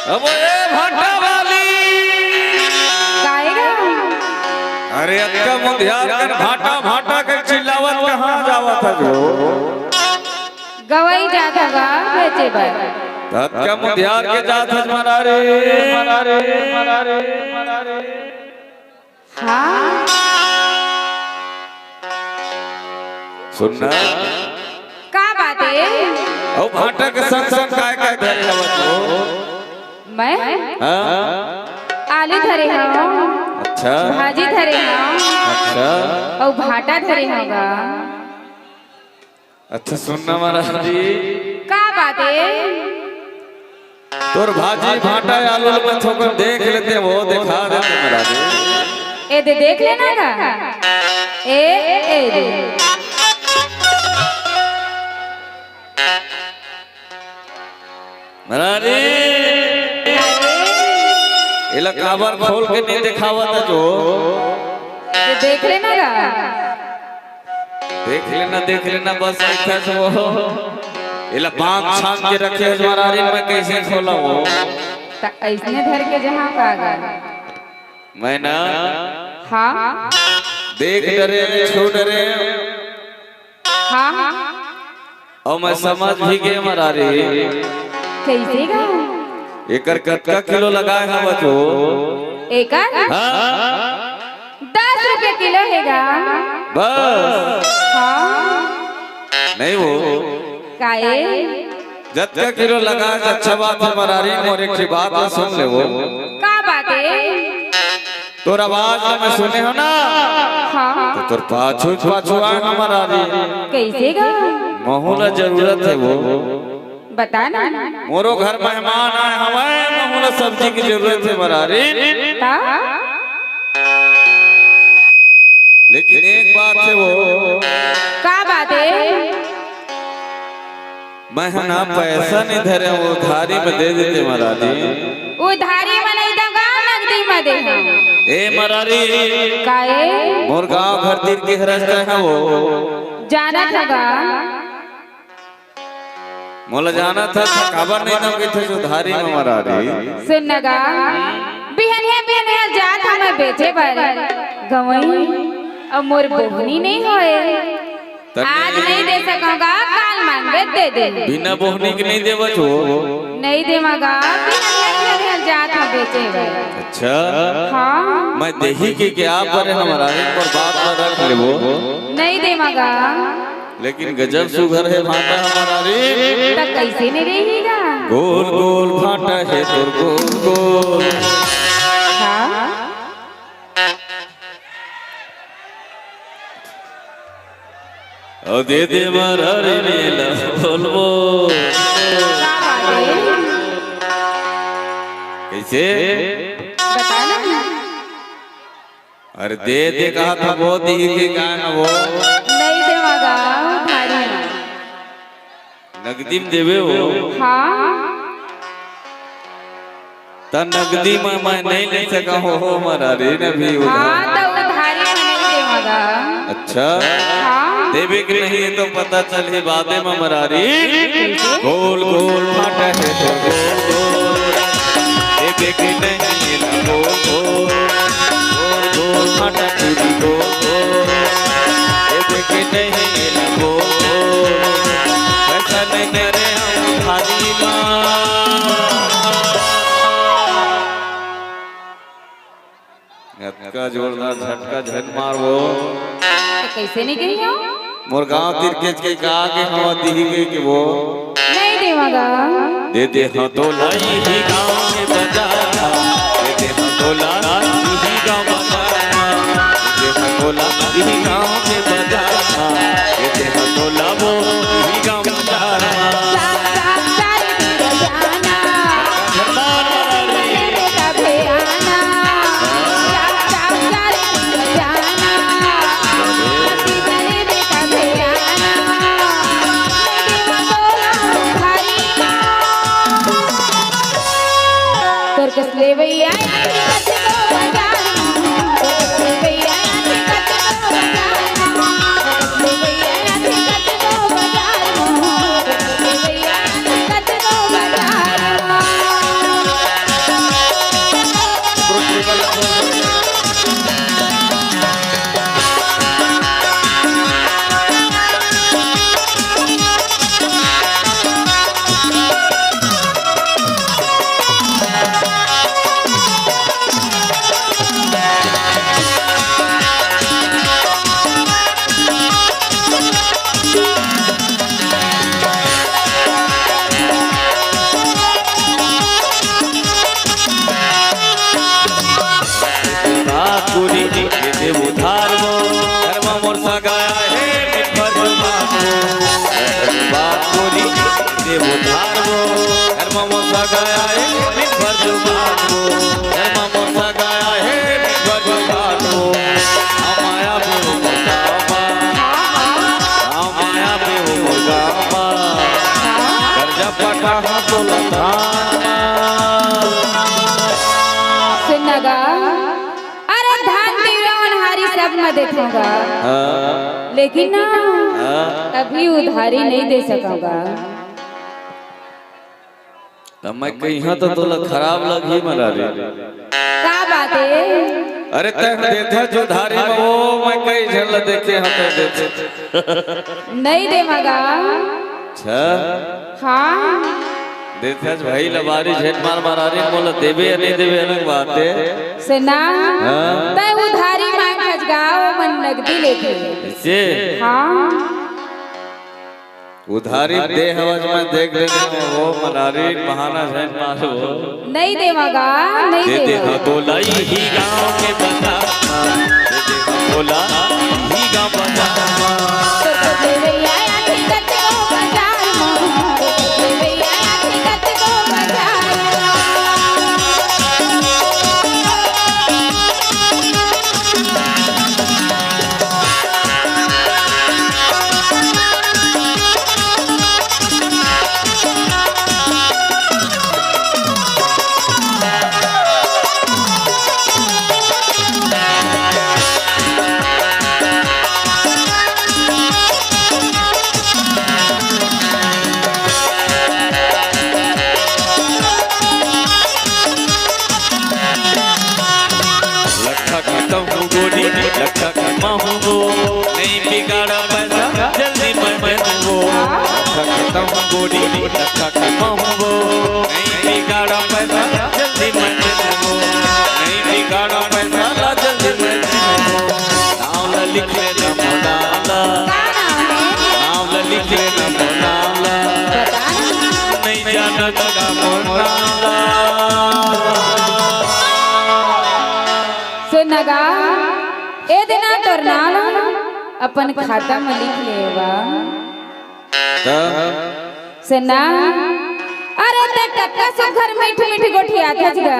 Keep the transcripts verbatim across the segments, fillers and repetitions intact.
अब ए भाटा वाली। काहे गा? अरे अतका मुंधियार कन भाटा भाटा के चिल्लावत कहाँ जावत हस वो? गवई जात हँव गा बेचे बर। अतका मुंधियार के जात हस मरारी, मरारी, मरारी, मरारी। हाँ। सुन ना। का बात हे? अउ भाटा के संग संग काय काय धरे हवस वो? मैं हाँ। आलू धरे हँव। अच्छा। भाजी धरे हँव। अच्छा। अउ भाटा धरे हँव गा। अच्छा सुन ना महाराज जी। का बात हे? तोर भाजी भाटा आलू ल मैं थोकन देख लेतेंव, देखा देतेंव महाराज जी। ए दे देख लेना गा। ए, ए दे। महाराज जी। एला काबर खोल के नहीं देखावत हस वो? ए दे देख लेना गा। देख लेना, देख लेना, बस अइसे वो। एला बांध छांद के रखे हस मरारी, मैं कइसे खोलँव वो? त अइसने धर के जहाँ का गा। मैं ना हाँ। देख डरेंव, छू डरेंव। हाँ। अउ मैं समझ भी गेंव मरारी। कइसे गा? एकर कतका किलो लगाय हवस वो? एकर? हाँ। दस रुपया किलो हे गा। बस। हाँ। नहीं वो। काहे? जतका किलो लगाय हस अच्छा बात हे मरारी, मोर एक ठे बात ला सुन ले वो। का बात हे? तोर आवाज ला मैं सुने हँव ना। हाँ। त तोर पाछू पाछू आय हँव मरारी। कइसे गा? महूँ ला जरूरत हे वो। बता ना। मोरो घर मेहमान आय हवय, महूँ ला सब्जी के जरूरत हे मरारी। का? लेकिन एक बात हे वो। का बात हे? मैं ह ना पैसा नइ धरेंव, उधारी म दे देतेंव मरारी। उधारी म नइ दँव गा, नगदी म दे हँव। ए मरारी। काहे? मोर गाँव घर तीर के हरस कहे वो। जानत हँव गा। मोला जानत हस, काबर नइ दँव कहिथस उधारी म मरारी। सुन न गा, बिहनिया बिहनिया जात हँव मैं बेचे बर गँवई, अउ मोर बोहनी नइ होय। त आज नइ दे सकँव गा, काल मांगबे त दे देहूँ। बिना बोहनी के नइ देवस वो? नइ देवँव गा, बिहनिया बिहनिया जात हँव बेचे बर। अच्छा। हाँ। मैं देही के क्या परे हँव मरारी, पर बात ला रख लेबो। नइ देवँव गा। लेकिन गजब सुघर हे भाटा ह मरारी। त कइसे नइ रही गा? गोल गोल भाटा हे तोर गोल गोल। हाँ। अउ दे दे मरारी रे ला बोलबो। का बात हे? कइसे? बता ना। अरे दे दे कहत हँव वो, दिही के का न वो। नइ देवँव गा, उधारी। नगदी म देबे वो। हाँ। त नगदी म मैं नइ ले सकँव हो मरारी न भी उधार। हाँ, त उधारी म नइ देवँव गा। अच्छा। हाँ। देबे के नहीं हे तो पता चलही बादे म मरारी। गोल गोल भाटा हे तो गोल गोल। देबे के नहीं हे ना गोल गोल। गोल गोल भाटा टूरी गोल गोल। देबे के नहीं हे ना गोल गोल। पैसा नइ धरे हँव थारी म। अतका जोरदार झटका झन मारबो। त कइसे नइ कहिहँव? मोर गाँव तीर के कहि का के हँव दिही कहिके वो। नइ देवँव गा। दे दे हँव तोला इही गाँव के बजार। दे दे हँव तोला इही गाँव बजार। दे दे हँव तोला इही गाँव के बजार। दे दे हँव तोला वो इही गाँव बजार। तोर कस लेवइया घर म मोर सगा आए, दिन भर जुगाड़ हो। घर म मोर सगा आए, दिन भर जुगाड़ हो। हम आया बे ओ मुर्गा मा, हम आया बे ओ मुर्गा मा। कर्जा पटाहूं तोला धान मा। सुन न गा, अरे धान तिवरा ओन्हारी सब म देथंव गा। हाँ। लेकिन ना, हाँ। कभी उधारी नहीं दे सकंव गा। त मैं कहिहां त तोला खराब लगही मरारी। का बात हे? अरे तैं देथस उधारी म, ओ मैं कई झन ल देखे हंव तैं देथस। नहीं देवंव गा। अच्छा। हाँ। देथस भाई लबारी झेट मार मरारी, मोला देबे या नहीं देबे अलग बात हे। से ना, हाँ। तैं उधारी मांगथस गा, ओ मन नगदी लेथे। से? हाँ। उधारी दे हवस मैं देख लेथंव, ओ मरारी बहाना झन मारो। नहीं देवंव गा, नहीं दे दे देवंव। हाँ तोला इही गांव के बता, दे दे हाँ तोला इही गांव बता। तोर तो देवैया आथे कतको बाजार म, तोर तो देवैया आथे कतको बाजार म। लखा खतम हो गोरी, लखा खतम हो गो, नहीं बिगाड़ा पैसा, जल्दी मैं दे दूंगो। लखा खतम हो गोरी, लखा खतम हो गो, नहीं बिगाड़ा पैसा, जल्दी मैं दे दूंगो। नहीं बिगाड़ा पैसा ला, जल्दी मैं दे दूंगो। नाम ला लिख लेना मोर नाम ला। का नाम हे? नाम ला लिख लेना मोर नाम ला। बता ना। नहीं जाना लगा मोर नाम ला। सुन न गा, ए दिन तोर नाम ला अपन खाता म लिख लेवा। त? से ना, अरे तैं कतका सुघर मीठ मीठ गोठियाथस गा।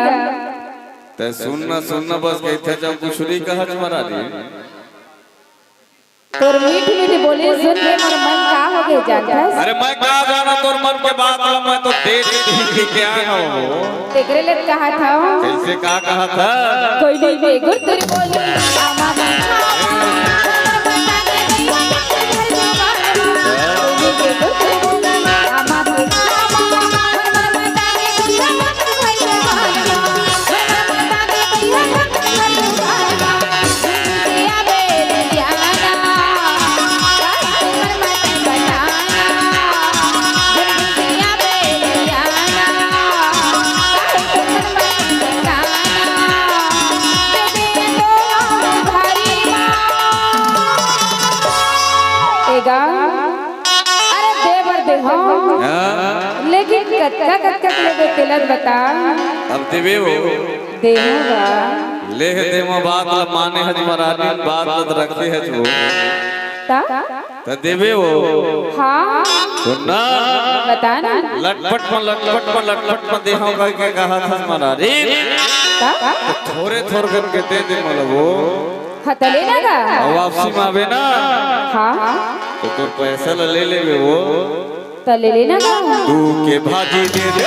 तैं सुन ना, सुन ना, बस कहिथे जब कुछ नहीं कहत मरारी। तोर मीठ मीठ बोली सुन के मोर मन का हो गे जानथस? अरे मैं का जानंव तोर मन के बात ला, मैं तो देख देख के आय हंव। तेकरे ले कहत हंव। कइसे का कहत हस? कोई नहीं बेगुर तोर बोली, आमा के खावा, कोई नहीं बेगुर तोर बोली, आमा के खावा। ए गा, अरे दे बर दे हंव, हाँ। लेकिन कतका कतका के लेबे तेला बता। अब देबे वो। देहूं गा। ले हे देमा बात ला माने हच मरारी, बात ला रखे हच वो। ता? त देबे वो। हाँ। सुन ना। बता ना। लटपट म, लटपट म, लटपट म देहूं कहिके कहत हच मरारी। ता? थोरे थोर करके दे दे मोला वो। हाँ, त ले ना गा। अउ वापसी म आबे ना। हाँ। त तोर पैसा ला ले लेबे वो। त ले लेना ना। दू के भाजी दे दे,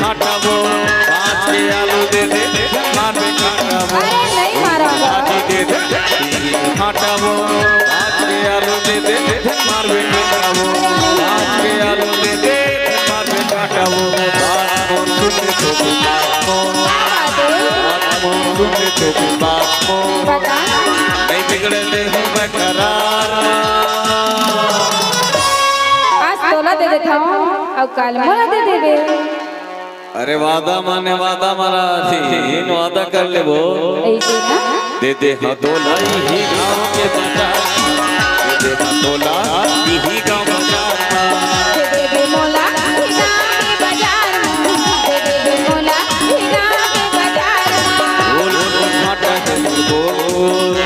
भाटा वो, पाँच के आलू दे दे, मार में काटा वो। अरे नहीं मारा। भाजी दे दे, भाटा वो, पाँच के आलू दे दे, मार में काटा वो। पाँच के आलू दे दे, मार में काटा वो। बात मोर सुन ले तो बात मोर। बात मोर सुन ले तो बात मोर। बता। नहीं बिगड़े ले हूँ मैं करार। आज तोला दे देथंव, अउ काल मोला दे देबे। अरे वादा माने वादा मरारी, वादा कर लेबो। अइसे ना? दे दे हाँ तोला इही गाँव के बाजार। दे दे हाँ तोला इही गाँव बाजार। दे देबे मोला इही गाँव के बाजार। दे देबे मोला इही गाँव के बाजार। बोल, बोल, भाटा के बोल, बोल।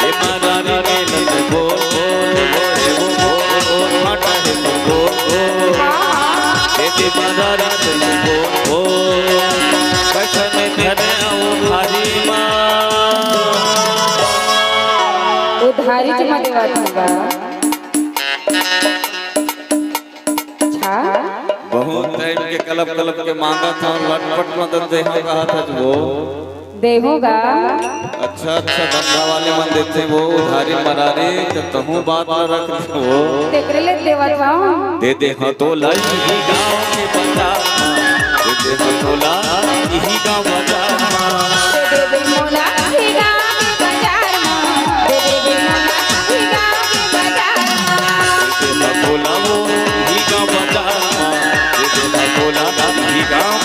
ए मरारी के लत बोल, बोल, बोल, बोल, बोल, भाटा के बोल, बोल। उधारी च म देवत हूँ गा। अच्छा। बहुत टाइम के कलप कलप के मांगत हूँ, लटपट मदद दे हम कहा था वो। देहूँ गा। अच्छा अच्छा, धंधा वाले मन देथे वो उधारी मरारी, त तहूँ बात ल रख दे वो। तेकरे ले देवत हूँ। दे दे हाँ तोला इही गाँव के बाजार म, दे दे हाँ तोला इही गाँव बाजार म। दे दे मोला इही गाँव के बाजार म, दे दे मोला इही गाँव के बाजार म। दे दे हाँ तोला वो इही गाँव बाजार म, दे दे हाँ तोला इही गाँव